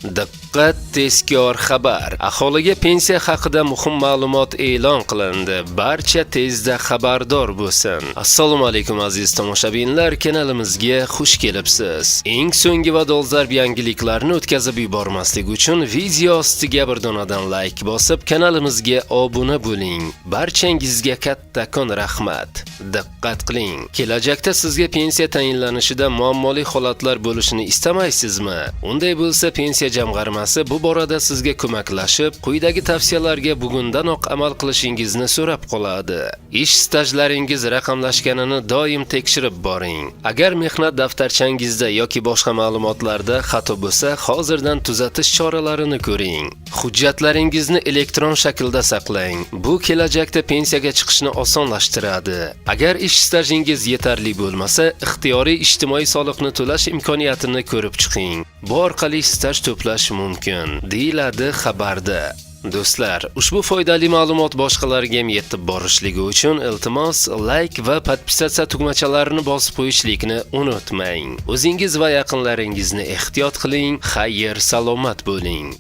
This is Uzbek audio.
Diqqat, tezkor xabar! Aholiga pensiya haqida muhim ma'lumot e'lon qilindi. Barcha tezda xabardor bo'lsin. Assalomu alaykum, aziz tomoshabinlar, kanalimizga xush kelibsiz. Eng so'nggi va dolzarb yangiliklarni o'tkazib yubormaslik uchun video ostiga bir donadan like bosib, kanalimizga obuna bo'ling. Barchangizga kattakon rahmat. Diqqat qiling. Kelajakda sizga pensiya tayinlanishida muammoli holatlar bo'lishini istamaysizmi? Unday bo'lsa, Pensiya jamg'armasi bu borada sizga ko'maklashib, quyidagi tavsiyalarga bugundanoq amal qilishingizni so'rab qoladi. Ish stajlaringiz raqamlashganini doim tekshirib boring. Agar mehnat daftarchangizda yoki boshqa ma'lumotlarda xato bo'lsa, hozirdan tuzatish choralarini ko'ring. Hujjatlaringizni elektron shaklda saqlang. Bu kelajakda pensiyaga chiqishni osonlashtiradi. Agar ish stajingiz yetarli bo'lmasa, ixtiyoriy ijtimoiy soliqni to'lash imkoniyatini ko'rib chiqing. Bu orqali staj to'plash mumkin, deyiladi xabarda. Do'stlar, ushbu foydali ma'lumot boshqalarga ham yetib borishligi uchun, iltimos, like va подписаться tugmachalarini bosib qo'yishlikni unutmang. O'zingiz va yaqinlaringizni ehtiyot qiling, xayr salomat bo'ling.